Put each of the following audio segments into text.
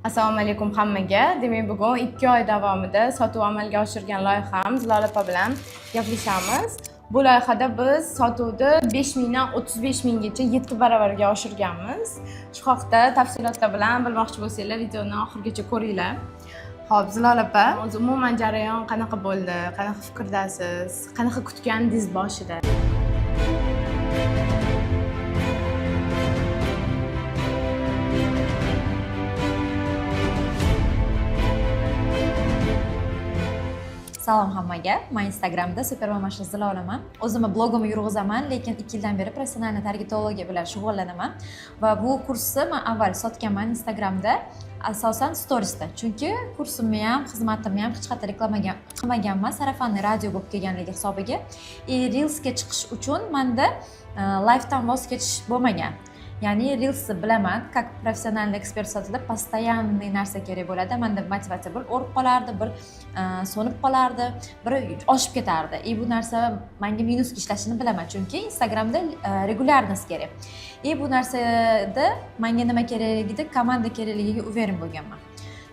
Assalomu alaykum hammaga. Demak, bugun 2 oy davomida sotuv amalga oshirgan loyihamiz Lola opa bilan gaplashamiz. Bu loyihada biz sotuvni 5000 dan 35 minggacha, 7 baravarga oshirganmiz. Shu haqda tafsilotlar bilan bilmoqchi bo'lsanglar, videoni oxirigacha ko'ringlar. Ho'p, Zilola opa, o'zi umuman jarayon qanaqa bo'ldi? Qanaqa fikrdasiz? Qanaqa kutgandingiz boshida? Salom hammaga. Man Instagramda Supermamasha Zilolaman. O'zimni blogimni yurg'izaman, lekin 2 yildan beri professional targetologiya bilan shug'ullanaman. Va bu kursni man avval sotganman Instagramda, asosan storiesda. Chunki kursimni ham, xizmatimni ham hech qayerda reklama qilmaganman, сарафанный радио bo'lib kelganligi hisobiga. И Reelsga chiqish uchun manda livedan voz kechish bo'lmagan. Ya'ni Reelsni bilaman, как профессиональный эксперт sifatida постоянный narsa kerak bo'ladi. Manda motivatsiya bir o'rib qolardi, bir so'nib qolardi, bir oshib ketardi. И bu narsa manga minusga ishlashini bilaman, chunki Instagramda регулярность kerak. И bu narsada manga nima kerakligida, komanda kerakligiga уверен bo'lganman.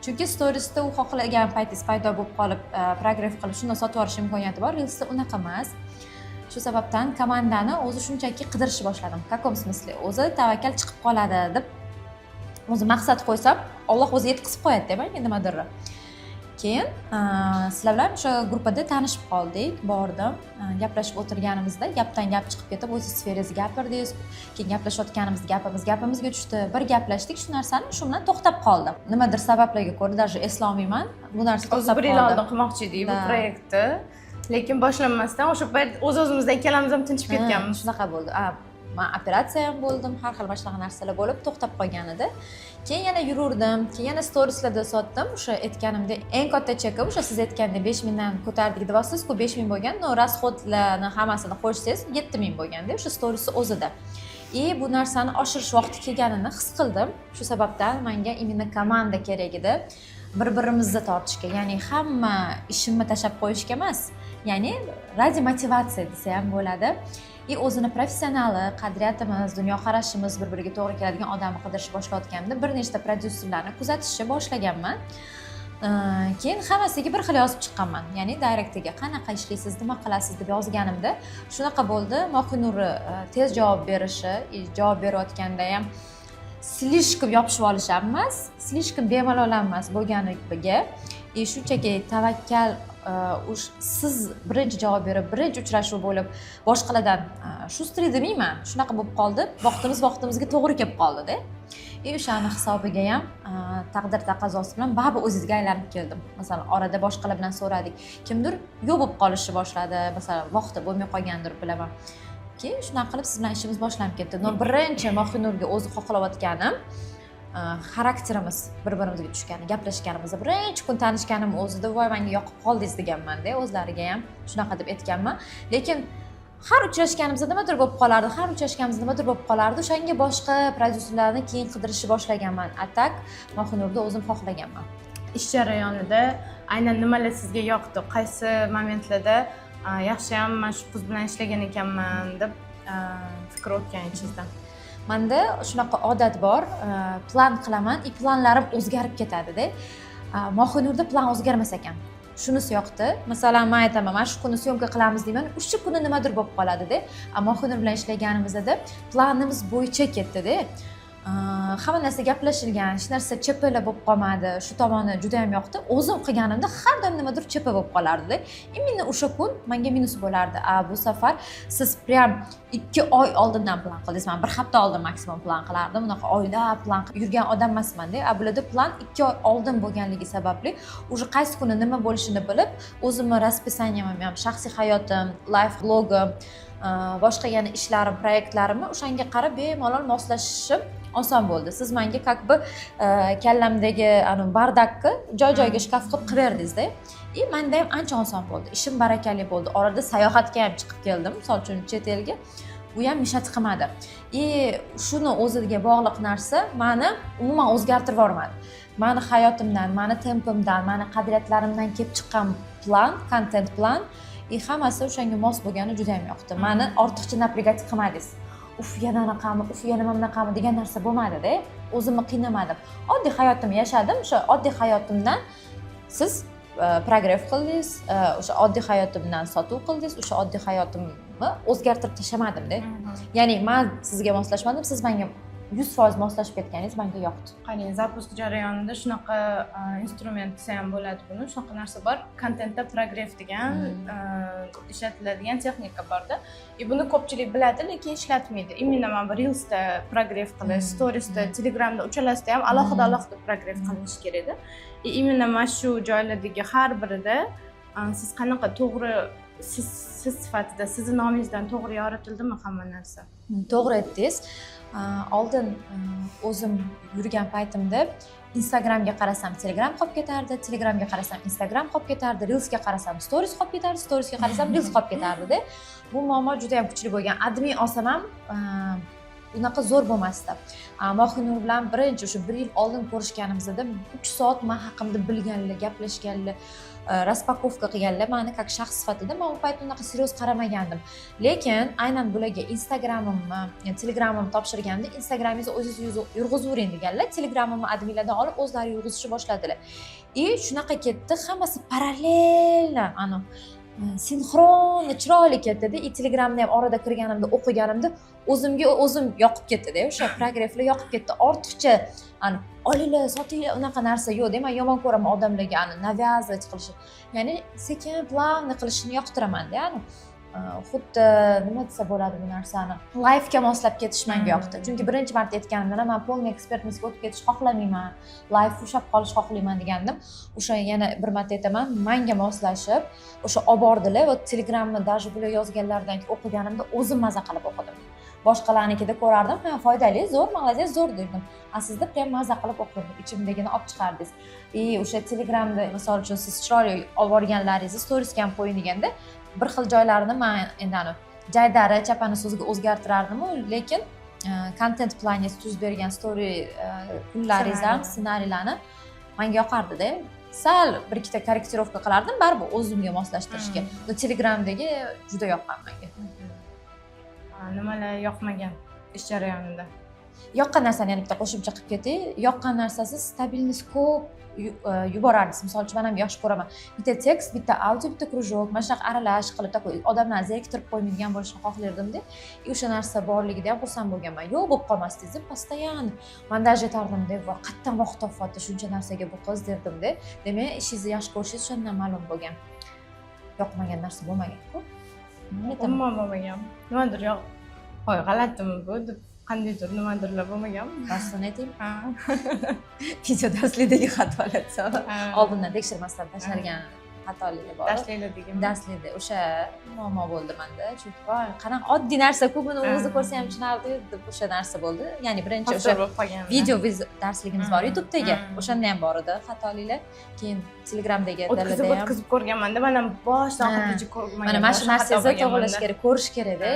Chunki storiesda u xohlagan paytingiz paydo bo'lib qolib, прогрев qilib, shunda sotib yuborish imkoniyati bor. Reelsda unaqa emas. Shu sababdan komandani o'zi shunchaki qidirishni boshladim. В каком смысле? O'zi tavakkal chiqib qoladi deb o'zi maqsad qo'ysam, Alloh o'zi yetkazib qo'yadi menga nimadir. Keyin sizlar bilan o'sha gruppada tanishib qoldik, bordim. Gaplashib o'tirganimizda gapdan gap chiqib ketib, o'zingiz sferangizni gapirdingiz. Keyin gaplashayotganimizda gapimiz gapimizga tushdi. Bir gaplashdik, shu narsani shu bilan to'xtab qoldim. Nimadir sabablarga ko'ra, даже eslolmayman. Bu narsa O'zi to'xtab bir yil qoldi. oldin qilmoqchi edik bu Да. proyektni. Lekin boshlanmasdan o'sha payt o'z o'zimizdan ikkalamiz ham tinchib ketganmiz. Shunaqa bo'ldi. Man operatsiya ham bo'ldim, har xil mana shunaqa narsalar bo'lib to'xtab qolgan edi. Keyin yana yururdim, keyin yana storieslarda sotdim. O'sha aytganimdek, eng katta chekim o'sha siz aytgandek 5000 dan ko'tardik deyapsiz-ku, 5000 bo'lgan, но расход larni hammasini qo'shsangiz 7000 bo'lganda o'sha storiesni o'zida. И bu narsani oshirish vaqti kelganini his qildim. Shu sababdan menga именно komanda kerak edi. Bir-birimizni tortishga, ya'ni hamma ishimni tashlab qo'yishga emas, ya'ni ради motivatsiya desa ham bo'ladi. И o'zini professionali, qadriyatimiz, dunyoqarashimiz bir-biriga to'g'ri keladigan odamni qidirishni boshlayotganimda bir nechta prodyuserlarni kuzatishni boshlaganman. Keyin hammasiga bir xil yozib chiqqanman. Ya'ni directiga qanaqa ishlaysiz, nima qilasiz deb yozganimda shunaqa bo'ldi. Mohinurni tez javob berishi, и javob berayotganda ham слишком yopishib olish ham emas, слишком bemalol ham emas bo'lganiga и shunchaki tavakkal siz birinchi javob berib, birinchi uchrashuv bo'lib, boshqalardan шустрый demayman, shunaqa bo'lib qoldi. Vaqtimiz vaqtimizga to'g'ri kelib qoldida. И o'shani hisobiga ham taqdir taqozosi bilan baribir o'zizga aylanib keldim. Masalan, orada boshqalar bilan so'radik. Kimdir yo'q bo'lib qolishni boshladi, masalan, vaqti bo'lmay qolgandir, bilaman. Keyin shunaqa qilib siz bilan ishimiz boshlanib ketdi. Но birinchi Mohinurga o'zi xohlayotganim xarakterimiz bir-birimizga tushgani, gaplashganimizda birinchi kun tanishganim o'zida voy menga yoqib qoldingiz deganman-da, o'zlariga ham shunaqa deb aytganman. Lekin har uchrashganimizda nimadir bo'lib qolardi, har uchrashganimizda nimadir bo'lib qolardi. O'shanga boshqa prodyuserlarni keyin qidirishni boshlaganman. А так Mohinurda o'zim xohlaganman. Ish jarayonida aynan nimalar sizga yoqdi? Qaysi momentlarda yaxshiyam man shu qiz bilan ishlagan ekanman deb fikr o'tgan ichingizdan? Manda shunaqa odat bor, plan qilaman и planlarim o'zgarib ketadi-da. Mohinurda plan o'zgarmas ekan. Shunisi yoqdi. Masalan, man aytaman, mana shu kuni syomka qilamiz deyman, o'sha kuni nimadir bo'lib qoladida. A Mohinur bilan ishlaganimizda planimiz bo'yicha ketdi-da. Hamma narsa gaplashilgan, hech narsa ЧП lar bo'lib qolmadi. Shu tomoni juda ham yoqdi. O'zim qilganimda har doim nimadir ЧП bo'lib qolardida. Именно o'sha kun menga minus bo'lardi. A bu safar siz прям 2 oy oldindan plan qildingiz. Man bir hafta oldin maksimum plan qilardim. Unaqa oylab plan qilib yurgan odam emasman-da. A bularda plan 2 oy oldin bo'lganligi sababli уже qaysi kuni nima bo'lishini bilib, o'zimni расписание m ham, shaxsiy hayotim, live blogim, boshqa yana ishlarim, proyektlarimni o'shanga qarab bemalol moslashishim oson bo'ldi. Siz menga как бы kallamdagi anavi бардак ni joy joyiga shkaf qilib qilib berdingizda. И menda ham ancha oson bo'ldi. Ishim barakali bo'ldi. Orada sayohatga ham chiqib keldim, misol uchun, chet elga. Bu ham мешать qilmadi. И shuni o'ziga bog'liq narsa mani umuman o'zgartirib yubormadi. Mani hayotimdan, mani tempimdan, mani qadriyatlarimdan kelib chiqqan plan, kontent plan и hammasi o'shanga mos bo'lgani juda ham yoqdi. Mani ortiqcha напрягать qilmadingiz. Uf, yana anaqami, uf, yana mana bunaqami degan narsa bo'lmadida. O'zimni qiynamadim, oddiy hayotimni yashadim. O'sha oddiy hayotimdan siz прогрев qildingiz, o'sha oddiy hayotimdan sotuv qildingiz. O'sha oddiy hayotimni o'zgartirib tashlamadimda. Ya'ni man sizga moslashmadim, siz menga 100% moslashib ketganingiz menga yoqdi. Qarang, запуск jarayonida shunaqa instrument desa ham bo'ladi buni, shunaqa narsa bor, kontentda прогрев degan ishlatiladigan texnika borda. И buni ko'pchilik biladi, lekin ishlatmaydi. Именно mana bu reelsda прогрев qilish, storiesda, telegramda, uchalasida ham alohida alohida прогрев qilinishi kerakda. И именно mana shu joylardagi har birida siz qanaqa to'g'ri, siz sifatida, sizni nomingizdan to'g'ri yoritildimi hamma narsa? To'g'ri aytdingiz. Oldin o'zim yurgan paytimda Instagramga qarasam, Telegram qolib ketardi, Telegramga qarasam, Instagram qolib ketardi, reelsga qarasam, stories qolib ketardi, storiesga qarasam, reels qolib ketardida. Bu muammo juda yam kuchli bo'lgan. Admin olsam ham unaqa zo'r bo'lmasdi. Mohinur bilan birinchi o'sha bir yil oldin ko'rishganimizda 3 soat man haqimda bilganlar, gaplashganlar, распаковка qilganlar mani как shaxs sifatida. Man u payt unaqa серьез qaramagandim, lekin aynan bularga Instagramimni, Telegramimni topshirganda, "Instagramingizni o'zingiz yurg'izavering" deganlar. Telegramimni adminlardan olib, o'zlari yurg'izishni boshladilar. И shunaqa ketdi hammasi, параллельно, ani синхронно, chiroyli ketdida. И Telegramni ham orada kirganimda, o'qiganimda o'zimga o'zim yoqib ketdida, o'sha прогрев lar yoqib ketdi. Ortiqcha ani olinglar, sotinglar, unaqa narsa yo'qda. Man yomon ko'raman odamlarga ani навязывать qilishni, ya'ni sekin, плавно qilishini yoqtiramanda. Ya'ni xuddi, nima desa bo'ladi, bu narsani lifega moslab ketish manga yoqdi. Chunki birinchi marta aytganimda, man полный экспертность ga o'tib ketishni xohlamayman, life ushlab qolishni xohlayman degandim. O'sha yana bir marta aytaman, manga moslashib o'sha olib bordilar. Вот Telegramni даже bular yozganlaridan keyin o'qiganimda o'zim maza qilib o'qidim. Boshqalarnikida ko'rardim, ha, foydali, zo'r, молодец, zo'r derdim, a sizda прям maza qilib o'qidim, ichimdagini olib chiqardingiz. И o'sha Telegramda, misol uchun, siz chiroyli olib borganlaringizni storiesga ham qo'ying deganda, bir xil joylarini man endi anavi jaydari chapani so'ziga o'zgartirardimu, lekin kontent planingiz tuzib bergan story kunlaringiz ham, ssenariylarni manga yoqardida. Sal bir ikkita корректировка qilardim, baribir o'zimga moslashtirishga. Но Telegramdagi juda yoqqan menga. Nimalar yoqmagan ish jarayonida? Yoqqan narsani yana bitta qo'shimcha qilib ketay. Yoqqan narsasi стабильность. Ko'p yuborardingiz. Misol uchun, man ham yaxshi ko'raman, bitta tekst, bitta audio, bitta кружок, mana shunaqa aralash qilib, такой odamlarni zeriktirib qo'ymaydigan bo'lishini xohlardimda. И o'sha narsa borligida ham xursand bo'lganman. Yo'q bo'lib qolmasdingiz постоянно. Man даже aytardimda, voy, qayerdan vaqt topyapti shuncha narsaga bu qiz, derdimda. Demak, ishingizni yaxshi ko'rishingiz o'shandan ma'lum bo'lgan. Yoqmagan narsa bo'lmagan-ku. Umuman bo'lmagan. Nimadir yo'q, voy, g'alatimi bu deb, qandaydir nimadirlar bo'lmaganmi? Rostini aytaymi? Ha. Video darslikdagi xatolar desam, Ha. oldindan tekshirmasdan tashlangan xatoliklar bor. Darsliklardagimi? Darslikda o'sha muammo bo'ldi manda, chunki voy, qanaqa oddiy narsa-ku, buni o'zi ko'rsa ham tushunardi deb, o'sha narsa bo'ldi. Ya'ni birinchi o'sha Повтор bo'lib qolgan. Video darsligimiz bor YouTubedagi, o'shanda ham bor edi xatoliklar. Keyin Telegramdagi O'tkazib dalada ham. o'tkazib ko'rganmanda man ham, boshidan oxirigacha ko'rmaganman. Mana shu O'sha xato narsangizni to'g'irlash bo'lganmanda. kerak, ko'rish kerakda.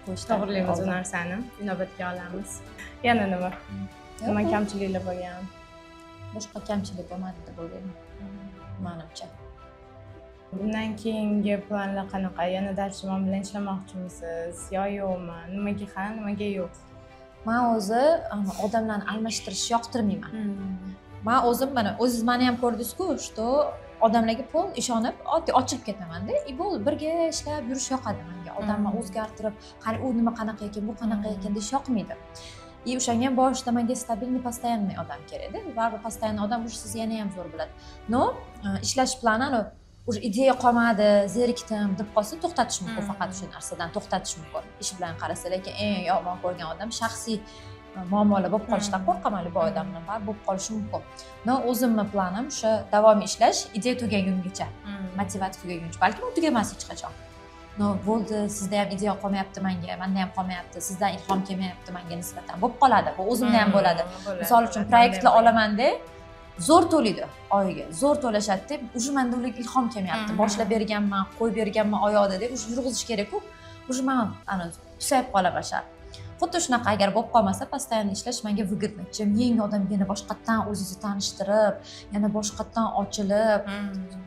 Qo'yishdan To'g'rilaymiz u oldin. narsani, inobatga olamiz. Yana nima nima Yo'q, kamchiliklar bo'lgan? Boshqa kamchilik bo'lmadi deb o'ylayman, manimcha. Bundan keyingi planlar qanaqa? Yana дальше man bilan ishlamoqchimisiz yo yo'qmi? Nimaga ha, nimaga yo'q? Man o'zi odamlarni almashtirishni yoqtirmayman. Man o'zim, mana o'zingiz mani ham ko'rdingizku, что odamlarga полный ishonib, oddiy ochilib ketamanda. И bo'ldi, birga ishlab yurish yoqadi menga. Odamni o'zgartirib, qani, u nima, qanaqa ekan, bu qanaqa ekan deyish yoqmaydi. И o'shanga ham boshida menga стабильный, постоянный odam kerakda. Baribir постоянный odam уже sizni yana ham zo'r biladi. Но ishlash plani, anavi уже ideya qolmadi, zerikdim deb qolsa, to'xtatish mumkin. Faqat o'sha narsadan to'xtatish mumkin ish bilan qarasa. Lekin eng yomon ko'rgan odam shaxsiy muammolar bo'lib qolishidan qo'rqaman. Любой odam bilan baribir bo'lib qolishi mumkin. Но o'zimni planim o'sha davomiy ishlash, ideya tugagungacha, motivatsiya tugaguncha. Balkim u tugamas hech qachon, но bo'ldi, sizda ham ideya qolmayapti manga, manda ham qolmayapti, sizdan ilhom kelmayapti manga nisbatan, bo'lib qoladi bu, o'zimda ham bo'ladi. Misol uchun, proyektlar olamanda, zo'r to'laydi, oyiga zo'r to'lashadida, уже manda ularga ilhom kelmayapti. Boshlab berganman, qo'yib berganman oyoqda deb, уже yurg'izish kerakku, уже man ana susayib qolaman. Shu Xuddi shunaqa agar bo'lib qolmasa, постоянно ishlash menga выгодно, чем yangi odam yana boshqatdan o'zingizni tanishtirib, yana boshqatdan ochilib,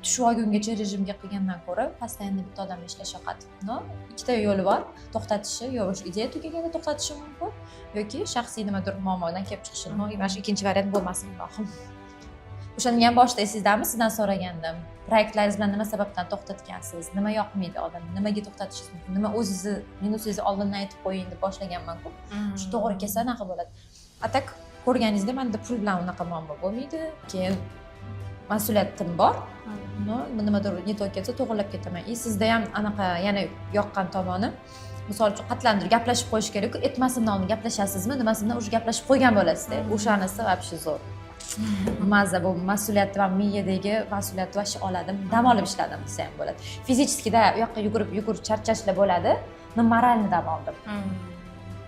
tushib olgungacha rejimga qilgandan ko'ra постоянно bitta odam ishlash yoqadi. Но ikkita yo'li bor to'xtatishi: yo o'sha ideya tugaganda to'xtatishi mumkin yoki shaxsiy nimadir muammodan kelib chiqishi. Но mana shu ikkinchi variant bo'lmasin, ilohim. O'shanda ham boshida esingizdami, sizdan so'ragandim, proyektlaringiz bilan nima sababdan to'xtatgansiz, nima yoqmaydi odam, nimaga to'xtatishingiz mumkin, nima o'zingizni minusingizni oldindan aytib qo'ying deb boshlaganmanku. Shu to'g'ri kelsa, anaqa bo'ladi. А так ko'rganingizda manda pul bilan unaqa muammo bo'lmaydi. Keyin mas'uliyatim bor, но nimadir не то ketsa, to'g'irlab ketaman. И sizda ham anaqa yana yoqqan tomoni, misol uchun, qatlandir gaplashib qo'yish kerakku, aytmasimdan oldin gaplashasizmi, nimasi bilan уже gaplashib qo'ygan bo'lasizda. O'shanisi вообще zo'r, maza. Bu mas'uliyatni man miyadagi mas'uliyatni вообще oladim, dam olib ishladim desa ham bo'ladi. Физически da u yoqqa yugurib yugurib charchashlar bo'ladi, но морально dam oldim.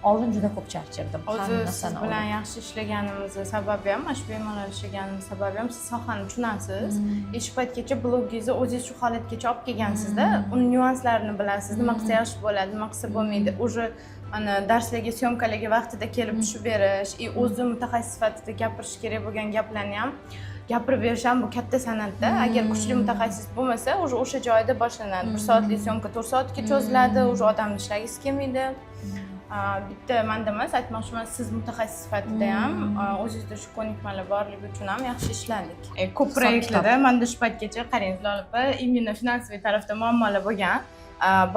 Oldin juda ko'p charchardim. O'zi hamma siz narsani bilan yaxshi ishlaganimizni sababi ham, mana shu bemalol ishlaganimiz sababi ham siz sohani tushunasiz. И shu paytgacha blogingizni o'zingiz shu holatgacha olib kelgansizda, uni nyuanslarini bilasiz, nima qilsa yaxshi bo'ladi, nima qilsa bo'lmaydi. Уже mana darslarga, съёмка larga vaqtida kelib tushib berish и o'zi mutaxassis sifatida gapirish kerak bo'lgan gaplarni ham gapirib berish ham bu katta san'atda. Agar kuchli mutaxassis bo'lmasa, уже o'sha joyda boshlanadi, bir soatlik съёмка 4 soatga cho'ziladi, уже odamni ishlagisi kelmaydi. Bitta manda emas, aytmoqchiman, siz mutaxassis sifatida ham o'zingizda shu ko'nikmalar borligi uchun ham yaxshi ishladik. Ko'p Hisob proyektlarda manda shu paytgacha, qarang, Zilola opa, именно финансовый tarafda muammolar bo'lgan.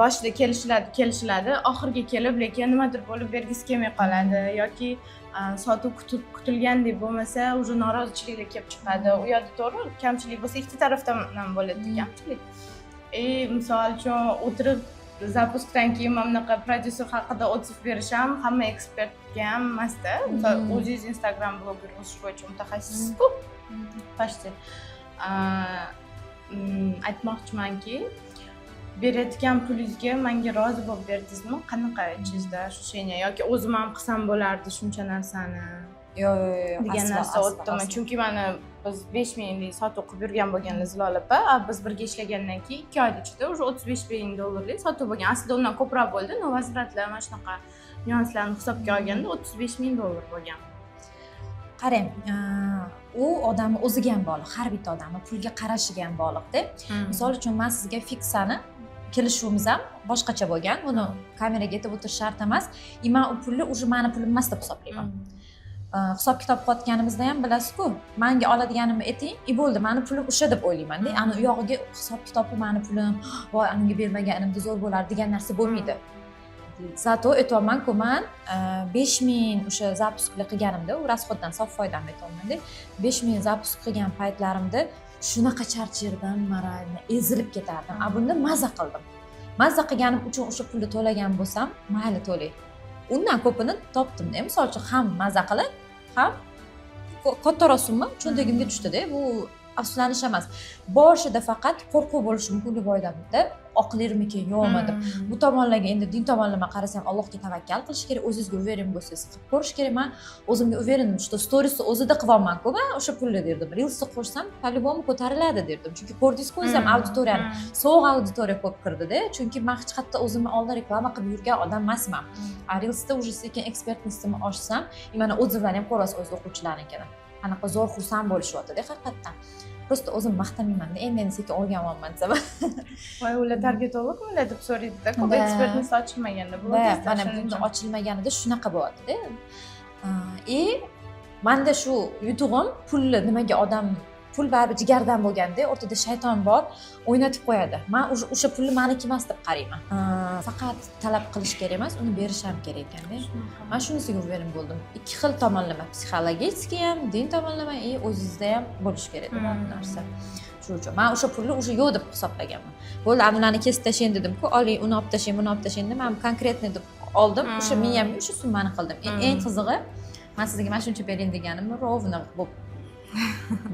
Boshida kelishiladi, kelishiladi, oxiriga kelib lekin nimadir bo'lib bergisi kelmay qoladi yoki sotuv kutilgandek bo'lmasa, уже norozichiliklar kelib chiqadi. U yoqda to'g'ri, kamchilik bo'lsa, ikkita tarafdan ham bo'ladi kamchilik. И misol uchun, o'tirib запуск dan keyin mana bunaqa prodyuser haqida отзыв berish ham hamma ekspertga ham emasda. Misol, o'zingiz Instagram bloger o'sish bo'yicha mutaxassissizku почти. Aytmoqchimanki, berayotgan pulingizga manga rozi bo'lib berdingizmi, qanaqa ichingizda ощущение yoki o'zim ham qilsam bo'lardi shuncha narsani Yo'q, yo'q, yo'q, degan aslo, narsa aslo, o'tdimi? Aslo. Chunki mana biz 5000lik sotuv qilib yurgan bo'lganlar Zilola opa, a biz birga ishlagandan keyin 2 oy ichida уже 35 ming dollarlik sotuv bo'lgan. Aslida undan ko'proq bo'ldi, но возврат lar, mana shunaqa nyuanslarni hisobga olganda 35 ming dollar bo'lgan. Qarang, u odamni o'ziga ham bog'liq, har bitta odamni pulga qarashiga ham bog'liqda. Misol uchun, man sizga fiksani kelishuvimiz ham boshqacha bo'lgan, buni kameraga aytib o'tirish shart emas. И man u pulni уже mani pulim emas deb hisoblayman. Hisob kitob qilayotganimizda ham bilasizku, manga oladiganimni ayting и bo'ldi, mani pulim o'sha deb o'ylaymanda. Ani u yog'iga hisob kitobi, mani pulim, voy, unga bermaganimda zo'r bo'lardi degan narsa bo'lmaydi. Зато aytyapmanku, man 5000 o'sha запуск lar qilganimda, u расход dan sof foydamni aytyapmanda, 5000 запуск qilgan paytlarimda shunaqa charchardim, морально ezilib ketardim. A bunda maza qildim. Maza qilganim uchun o'sha pulni to'lagan bo'lsam, mayli, to'lay, undan ko'pini topdimda. Misol uchun, ham maza qilib, ham kattaroq summa cho'ntagimga tushdida. Bu afsuslanish emas. Boshida faqat qo'rquv bo'lishi mumkin любой odamda, oqlarmikin, yo'qmi deb. Bu tomonlarga endi din tomonlama qarasam, Allohga tavakkal qilish kerak, o'zingizga уверен bo'lsangiz, qilib ko'rish kerak. Man o'zimga уверен, что storiesni o'zida qilyapmanku man o'sha pulni derdim, reelsni qo'shsam, по любому ko'tariladi derdim, chunki ko'rdingizku o'zingiz ham auditoriyani, sovuq auditoriya ko'p kirdida, chunki man hech qayerda o'zimni oldin reklama qilib yurgan odam emasman. A reelsda уже sekin экспертность imni oshsam, и mana отзыв larni ham ko'ryapsiz o'z o'quvchilarnikini, qanaqa zo'r, xursand bo'lishyaptida haqiqatdan. Просто o'zim maqtamaymanda, endi endi sekin o'rganyapman desam. Voy, ular targetologmilar deb so'raydida ko'p, Да. экспертность ochilmaganda Да, blogingizda mana shuning bunda uchun. Ochilmaganida shunaqa bo'lyaptida. И manda shu yutug'im, pulni nimaga odam, pul baribir jigardan bo'lganda, o'rtada shayton bor, o'ynatib qo'yadi. Man уже o'sha pulni maniki emas deb qarayman. Faqat talab qilish kerak emas, uni berish ham kerak ekanda. Man shunisiga уверен bo'ldim. Ikki xil tomonlama, психологический ham, din tomonlama и o'zingizda ham bo'lishi kerak bu narsa. Shuning uchun man o'sha pulni уже yo'q deb hisoblaganman. Bo'ldi, ana ularni kesib tashlang dedimku, oling, uni olib tashlang, buni olib tashlang deb, man конкретный deb oldim o'sha miyamga, o'sha summani qildim. Eng qizig'i, man sizga mana shuncha bering deganimni ровно bo'lib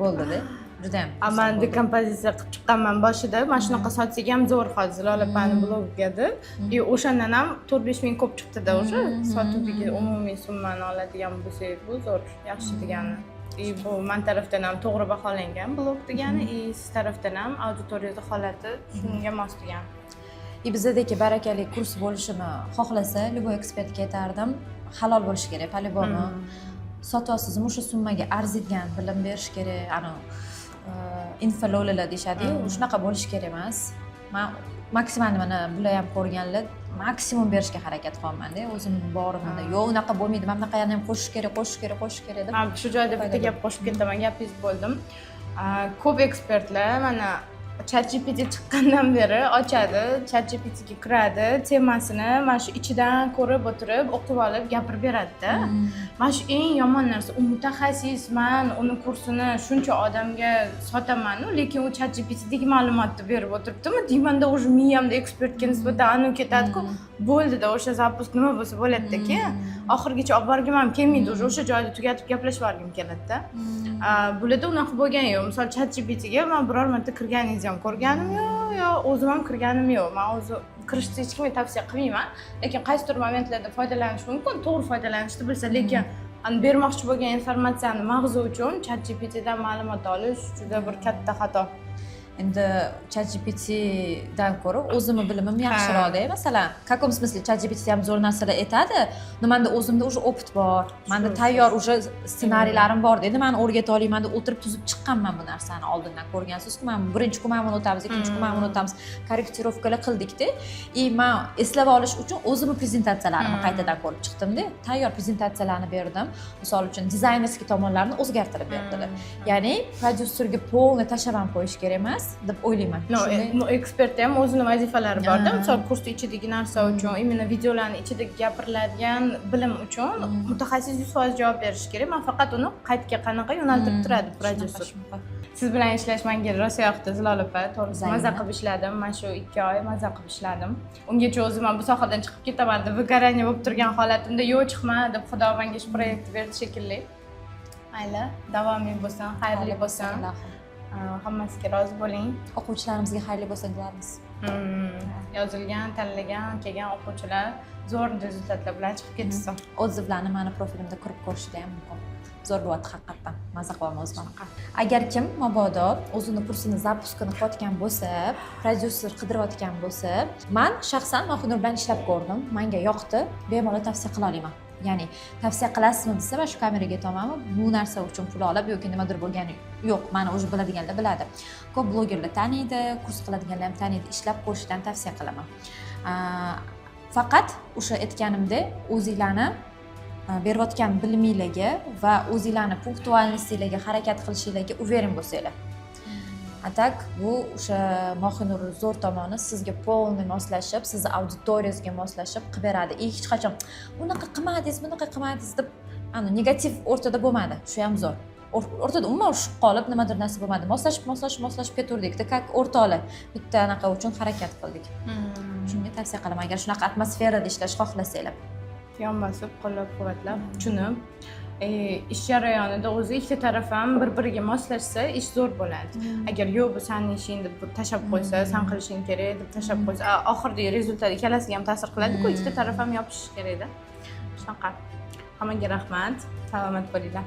bo'ldida, judayam A man dekompozitsiya qilib chiqqanman boshida, mana shunaqa sotsak ham zo'r hozir Zilola opani blogiga deb. И o'shandan ham 4-5 ming ko'p chiqdida уже sotuvdagi umumiy summani oladigan bo'lsak, bu zo'r, yaxshi degani. И bu man tarafdan ham to'g'ri baholangan blog degani, и siz tarafdan ham auditoriyangizni holati shunga mos degani. И bizadagi barakali kurs bo'lishini xohlasa, любой ekspertga aytardim. Halol bo'lishi kerak по любому. Sotyapsizmi, o'sha summaga arziydigan bilim berish kerak. Anavi infololalar deyishadiyu, shunaqa bo'lishi kerak emas. Man maksimal, mana bular ham ko'rganlar, maksimum berishga harakat qilyapmanda o'zim borimda. Yo'q, unaqa bo'lmaydi, mana bunaqa yana ham qo'shish kerak, qo'shish kerak, qo'shish kerak deb. Ha, shu joyda bitta Foyda. gap qo'shib ketaman, gapingizni bo'ldim. Ko'p ekspertlar mana ChatGPT chiqqandan beri ochadi, ChatGPTga kiradi, temasini mana shu ichidan ko'rib o'tirib, o'qib olib gapirib beradida. Mana shu eng yomon narsa. U mutaxassis, man uni kursini shuncha odamga sotamanu, lekin u ChatGPTdagi ma'lumotni berib o'tiribdimi deymanda, уже miyamda ekspertga nisbatan anavi ketadiku, bo'ldida, o'sha запуск nima bo'lsa bo'ladida, keyin oxirigacha olib borgim ham kelmaydi, уже o'sha joyda tugatib gaplashib yuborgim keladida. Bularda unaqa bo'lgani yo'q. Misol, ChatGPTga man biror marta kirganingizni ham ko'rganim yo'q, yo o'zim ham kirganim yo'q. Man o'zi kirishni hech kimga tavsiya qilmayman, lekin qaysidir momentlarda foydalanish mumkin, to'g'ri foydalanishni bilsa. Lekin ani bermoqchi bo'lgan informatsiyani mag'zi uchun ChatGPTdan ma'lumot olish juda bir katta xato. Endi ChatGPTdan ko'ra o'zimni bilimim yaxshiroqda. Masalan, в каком смысле, ChatGPT ham zo'r narsalar aytadi, но manda o'zimda уже опыт bor, manda tayyor уже ssenariylarim bor. Endi mani o'rgata olmayman deb o'tirib tuzib chiqqanman bu narsani. Oldindan ko'rgansizku, man birinchi kun mana buni o'tamiz, ikkinchi kun mana buni o'tamiz, корректировка lar qildikda. И man eslab olish uchun o'zimni prezentatsiyalarimni qaytadan ko'rib chiqdimda, tayyor prezentatsiyalarni berdim. Misol uchun, дизайнерский tomonlarini o'zgartirib berdilar. Ya'ni prodyuserga полный tashlab ham qo'yish kerak emas deb o'ylayman. No, Shunday- no, ekspertda ham o'zini vazifalari borda. Misol, kursni ichidagi narsa uchun, именно videolarni ichida gapiriladigan bilim uchun mutaxassis 100% javob berishi kerak. Man faqat uni qayerga, qanaqa yo'naltirib turadi prodyuser. Shunaqa. Siz bilan ishlash menga rosa yoqdi, Zilola opa, to'g'risi. Zaynab. Maza qilib ishladim, mana shu 2 oy maza qilib ishladim. Ungacha o'zim ham bu sohadan chiqib ketaman deb выгорание bo'lib turgan holatimda, yo'q, chiqma deb Xudo menga shu proyektni berdi shekilli. Mayli, davomiy bo'lsin, xayrli bo'lsin. Ilohim. Hammasiga rozi bo'ling. O'quvchilarimizga xayrli bo'lsin deyarmiz. Yozilgan, tanlagan, kelgan o'quvchilar zo'r результат lar bilan chiqib ketishsin. Отзыв larni mani profilimda kirib ko'rishlar ham mumkin. Zo'r bo'lyapti haqiqatdan, maza qilyapman o'zim ham. Agar kim mabodo o'zini kursini запуск ini qilayotgan bo'lsa, prodyuser qidirayotgan bo'lsa, man shaxsan Mohinur bilan ishlab ko'rdim, manga yoqdi, bemalol tavsiya qila olaman. Ya'ni tavsiya qilasizmi desa, man shu kameraga aytyapmanmi, bu narsa uchun pul olib yoki nimadir bo'lgani yo'q. Mani уже biladiganlar biladi, ko'p blogerlar taniydi, kurs qiladiganlar ham taniydi. Ishlab ko'rishdan tavsiya qilaman. Faqat o'sha aytganimdek, o'zinglarni berayotgan biliminglarga va o'zinglarni пунктуальность inglarga, harakat qilishinglarga уверен bo'lsanglar. А так bu o'sha Mohinur zo'r tomoni, sizga полный moslashib, sizni auditoriyangizga moslashib qilib beradi и hech qachon unaqa qilmadingiz, bunaqa qilmadingiz deb ani negativ o'rtada bo'lmadi. Shu ham zo'r. O'rtada umuman urushib qolib nimadir narsa bo'lmadi, moslashib, moslashib, moslashib ketaverdikda, как o'rtoqlar, bitta anaqa uchun harakat qildik. Shunga tavsiya qilaman, agar shunaqa atmosferada ishlash xohlasanglar. Yon bosib, qo'llab quvvatlab, tushunib, ish jarayonida o'zi ikkita taraf ham bir biriga moslashsa, ish zo'r bo'ladi. Agar yo'q, bu sani ishing deb tashlab qo'ysa, san qilishing kerak deb tashlab qo'ysa, oxiridagi результат ikkalasiga ham ta'sir qiladiku. Ikkita taraf ham yopishishi kerakda. Shunaqa, hammaga rahmat, salomat bo'linglar.